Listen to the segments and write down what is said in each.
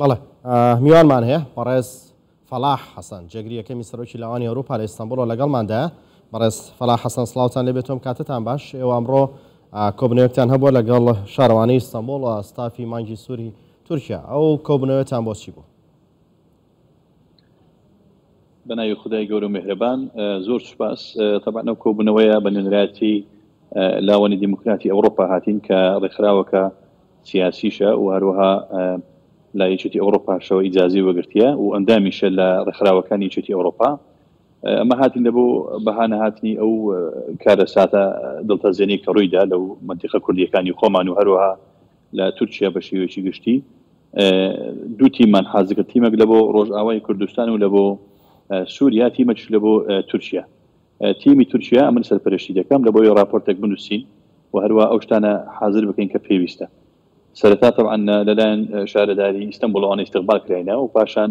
بەڵێ میوانمان هەیە بەڕێز فەلاح حەسەن جێگری یەکەمی سەرۆکی لاوانی ئەوروپا لە ئیستانبوڵەوە لەگەڵماندایە. بەڕێز فەلاح حەسەن سڵاوتان لێبێت و ئەم کاتەتان باش. ئێوە ئەمڕۆ کۆبوونەوەیەکتان هەبووە لەگەڵ شارەوانی ئیستانبوڵ و ستافی مانگی سووری تورکیا. ئەو کۆبوونەوەتان بۆ چی بوو؟ بە ناوی خودای گەورە و مێهرەبان زۆر سوپاس. تەبعەن ئەو کۆبوونەوەیە بە نوێنەرایەتی لاوانی دیموکراتی ئەوڕۆپا هاتین کە ڕێکخراوەکە سیاسیشە و هەروەها لە یەکێتی ئەوڕۆپاشەوە ئیجازەی وەگرتیە و ئەندامیشە لە ڕێکخراوەکانی یەکێتی ئەوڕۆپا. ئەمە هاتین لە بۆ بەها نەهاتنی ئەو کارەساتە دڵتەزێنەی کە ڕوویدا لەو مەنتیقە کوردیەکانی خۆمان و هەروەها لە تورکیا بە شێوەیەکی گشتی. دوو تیممان حازر کرد، تیمێک لە بۆ ڕۆژئاوای کوردستان و لە بۆ سووریا، تیمێکیش لە بۆ تورکیا. تیمی تورکیا ئەمن سەرپەرشتی دەکەم لە بۆی ڕاپۆرتێک بنووسین و هەروە ئەو شتانە حازر بکەین کە پێویستە. سەرەتا تەبعەن لەلایەن شارەداری ئیستەنبوڵ ئەوانە ئیستیقبال کراینە و پاشان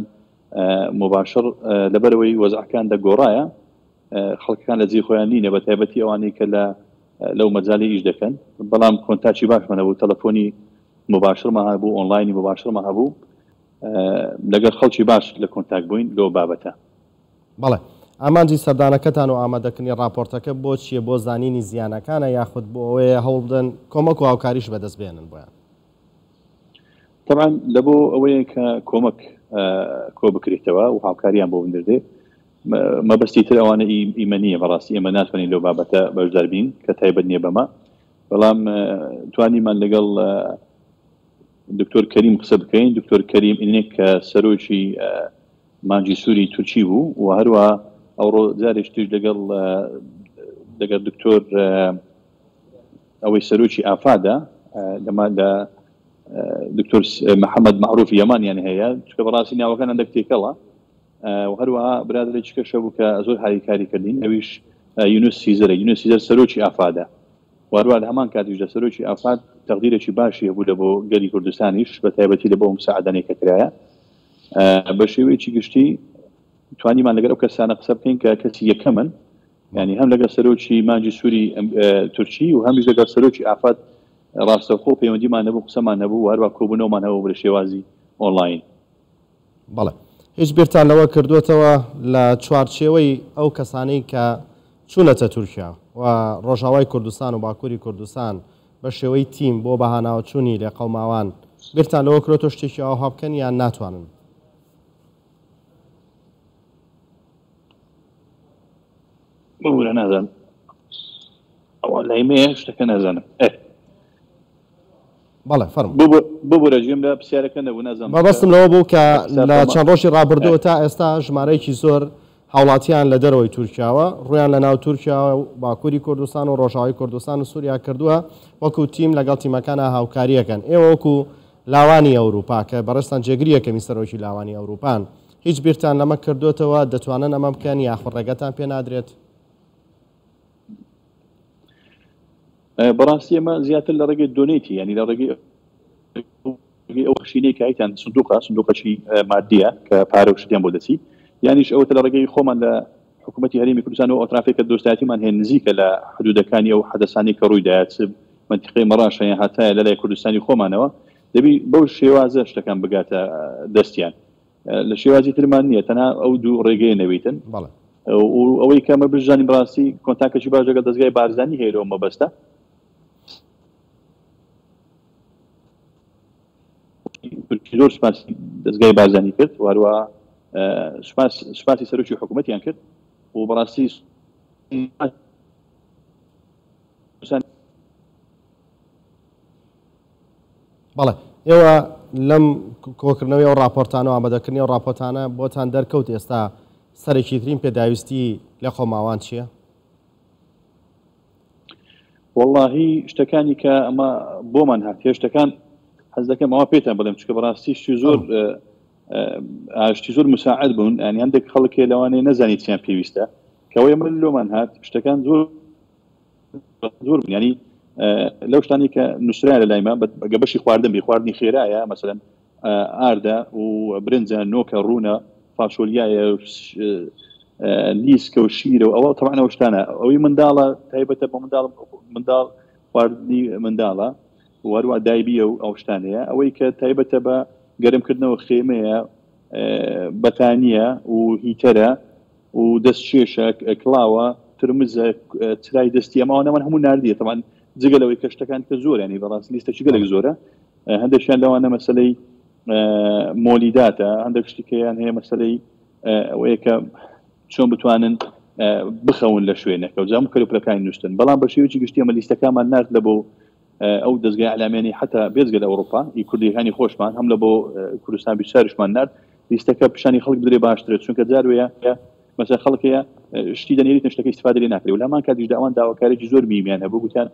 موباشڕ لەبەرئەوەی وەزعەکان دەگۆڕایە خەڵکەکان لە جێی خۆیان نینە بە تایبەتی ئەوانەی کە لە لەو مەجالی ئیش دەکەن بەڵام کۆنتاکی باشمان هەبوو تەلەفۆنی موباشڕمان هەبوو ئۆنلاینی موباشڕمان هەبوو لەگەڵ خەڵکی باش لە کۆنتاک بووین لەو بابەتە. بەڵێ. ئامانجی سەردانەکەتان و ئامادەکردنی ڕاپۆرتەکە بۆ چییە؟ بۆ زانینی زیانەکانە یاخود بۆ ئەوەیە هەوڵبدەن کۆمەک و هاوکاریش بەدەست بهێنن بۆیان؟ تەبعەن لە بۆ ئەوەیە کە کۆمەک کۆ بکرێتەوە و هاوکاریان بۆ بنردێ. مەبەستی تر ئەوانە ئیمە نییە بەڕاستی ئێمە ناتوانین لەو بابەتە بەشدار بین کە تایبەت نییە بەمە بەڵام توانیمان لەگەڵ دکتۆر کەریم قسە بکەین دکتۆر کەریم ئینێک کە سەرۆکی مانگی سووری تورکی بوو و هەروە ئەوڕۆ جارێکی تریش لەگەڵ لەگەڵ دکتۆر ئەوەی سەرۆکی ئافادە لەما لە دکتۆر محەممەد معروف یەمانیان هەیە چکە بەڕاستی ناوەکان هەندێک تێکەڵە و هەروەها برادەرێکی کەش هەبوو کە زۆر هاریکاری کردین ئەویش یونس سیزەرە یونس سیزەر سەرۆکی ئافادە و هەروەها لە هەمان کاتیشدا سەرۆکی ئافاد تەقدیرێکی باشی هەبوو لە بۆ گەلی کوردستانیش بە تایبەتی لە بۆ ئەو مساعدانەی کە کرایە بە شێوەیەکی گشتی توانیمان لەگەر ئەو کەسانە قسە بکەین کە کەسی یەکەمن ینی هەم لەگەڵ سەرۆکی مانگی سووری تورکی و هەمیش لەگەڵ سەرۆکی ئافات ڕاستەوخۆ پەیوەندیمان نەبوو قسەمان نەبوو و هەروە کۆبوونەوەمان هەبوو لە شێوازی ئۆنلاین. بەڵێ. هیچ بیرتان لەوە کردووەتەوە لە چوارچێوەی ئەو کەسانەی کە چوونەتە تورکیا و ڕۆژاوای کوردستان و باکووری کوردستان بە شێوەی تیم بۆ بەهاناوەچوونی لێقەوماوان بیرتان لەوە کرۆتەوە شتێکی ئاوها بکەن یان ناتوانن؟ ببورە نازانم ئەوە لای مێ شتەکە نازانم ئێ. بەڵێ فەرموو. ببورە گوێم لە پرسیارەکە نەبوو نازانم مەبەستم لەوە بوو کە لە چەند ڕۆژی ڕابردووە تا ئێستا ژمارەیەکی زۆر هاوڵاتیان لە دەرەوەی تورکیاوە ڕوویان لە ناو تورکیا و باکووری کوردستان و ڕۆژاوای کوردستان و سووریا کردووە وەکو تیم لەگەڵ تیمەکانا هاوکارییەکەن ئێوە وەکو لاوانی ئەوروپا کە بەڕێزتان جێگری یەکەمی سەرۆکی لاوانی ئەوروپان هیچ بیرتان لەمە کردووەتەوە دەتوانن ئەمە بکەن یاخود ڕێگەتان پێ نادرێت؟ بەڕاستی ئەمە زیاتر لە ڕێگەی دۆنەیتی یانی لە ڕێگەی ئەو بەخشینەی کە هەیتان سندوقە سندوقەکی مادیە کە پارە و شتیان بۆ دەچی یانیش ئەوەتە لە ڕێگەی خۆمان لە حکوومەتی هەرێمی کوردستان و ئەو کە دۆستایەتیمان هەیە نزیکە لە حدودەکانی ئەو حەدەسانی کە ڕوویدایە چ منتیقەی مەڕاشە یان هەتایە لە لای کوردستانی خۆمانەوە دەبی بەو شێوازە شتەکان بگاتە دەستیان لە شێوازی ترمان نییە تەنها ئەو دوو ڕێگەیە نەویتن ئەوەی کە ئەمە بژانی بڕاستی کۆنتاکەکی باش لەگەڵ دەزگای بارزانی هەیە لەو مەبەستە زۆر سوپاسی دەزگای بارزانی کرد و هەروە سوپاس سوپاسی سەرۆکی حکوومەتیان کرد و بەڕاستی بەڵێ ئێوە لەم کۆکردنەوەی ئەو ڕاپۆرتانە و ئامادەکردنی ئەو ڕاپۆرتانە بۆتان دەرکەوت ئێستا سەرەکیترین پێداویستی لەقەوماوان چییە؟ وەڵاهی شتەکانی کە ئەمە بۆمان هات هێشتەکان حەز دەکەم ئەوە پێتان بڵێم چکە بەڕاستی شتی زۆر شتی زۆر مساعد بوون ینی هەندێک خەڵکێ لەوانەیە نەزانی چیان پێویستە کەەوەی من لۆمان هات شتەکان زۆر زۆر بوون ینی لەو شتانی کە نووسرا لە لایمە بەگە بەشی خواردن بی خواردنی خێرایە مەسەلەن ئاردە و برنجە نۆکە ڕوونە فاسۆلیایە نیسکە و شیرە و ئەوە تەبعەن ئەو شتانە ئەوەی منداڵە تایبەتە بە منداڵ منداڵ خواردنی منداڵە وەروە دایبیە و ئەو شتانەیە ئەوەی کە تایبەتە بە گەرمکردنەوە خێمەیە، بەتانییە و هیتەرە و دەستکێشە، کڵاوە، ترمزە، چرای دەستی، ئەم ئەوانەمان هەموو ناردیە. تەبعەن جگە لەوەی کە شتەکان کە زۆر ینی بەڕاستی لیستەکی گەلێک زۆرە. هەندێکیان لەوانە مەسەلەی مۆلیداتە، هەندێک شتی کەیان هەیە مەسەلەی ئەوەیە کە چۆن بتوانن بخەون لە شوێنەکە و جام کەلوپلەکانی نووسن. بەڵام بە شێوەیەکی گشتی ئەمە لیستەکانمان نارد لە بۆ ئەو دەزگای ئەعلامیانی حتا بێجگە لە ئەوروپا ئی کوردیەکانی خۆشمان هەم لە بۆ کوردستان بیچاریشمان نارد لیستەکە پیشانی خەڵک بدرێ باشترە چونکە جار وەیە مەسەلەن خەڵک هەیە شتی دەنێریتن شتەکە ئیستفادە لێ ناکرێ و لەمان کاتیشدا ئەوان داواکاریی زۆر مهمیان هەبوو گوتیان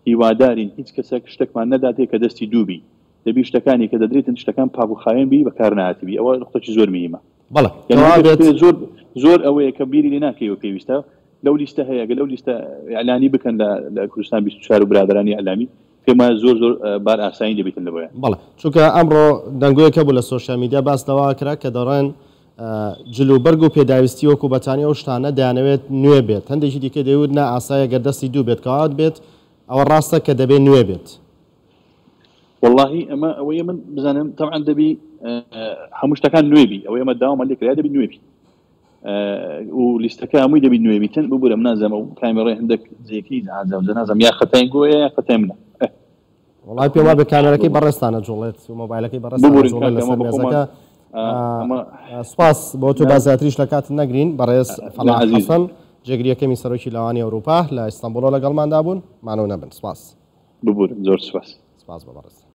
هیوادارین هیچ کەسێک شتێکمان نەداتێ کە دەستی دوو بی دەبی شتەکانی کە دەدرێتن شتەکان پاک و خاوێن بی بەکار نهاتبی ئەوە نقطەکی زۆر مهمە. بەڵێ کەوا بێت زۆر زۆر ئەوەیە کە بیری لێ ناکەیەوە پێویستە لەو لیستە هەیە گەر لەو لیستە ئیعلانی بکەن لە لە کوردستان 24 و برادەرانی ئیعلامی پێم وایە زۆر زۆر بار ئاسایی دەبیتن لە بۆیان. بەڵێ چونکە ئەمڕۆ دەنگۆیەک هەبوو لە سۆشیال میدیا باس لەوە کرا کە دەڵێن جل و بەرگ و پێداویستی وەکو بەتانی ئەو شتانە دەیانەوێت نوێ بێت هەندێکی دیکە دەیوت نا ئاسایە گەر دەستی دوو بێت کەوات بێت ئەوە ڕاستە کە دەبێ نوێ بێت. وەڵاهی ئەمە ئەوەیە من بزانم تەبعەن دەبی هەموو شتەکان نوێ بی ئەوەی ئەمە داوامان لێ کرا دەبی نوێ بی و لیستەکە هەمووی دەبی نوێ بیتن ببورە من نازانم ئەو کامێڕای هەندێک جێکی نازانم نازانم یا خەتای گۆیە یا خەتای منە. وەڵای پێم وابێ کامێرەکەی بەڕێزتانە جوڵێت و مۆبایلەکەی بەڕێزتانە ببورن جوڵێت کاکە لەسەر ئەمە بەخۆمان مێزەکە. ئەمە سوپاس بۆ تۆ با زیاتریش لە کاتت نەگرین بەڕێز فەلاح عەزیز. حەسەن جێگری یەکەمی سەرۆکی لاوانی ئەوروپا لە ئیستەنبوڵەوە لەگەڵماندا بوون مانوو نەبن سوپاس. ببورن زۆر سوپاس. سوپاس بۆ بەڕێزتان.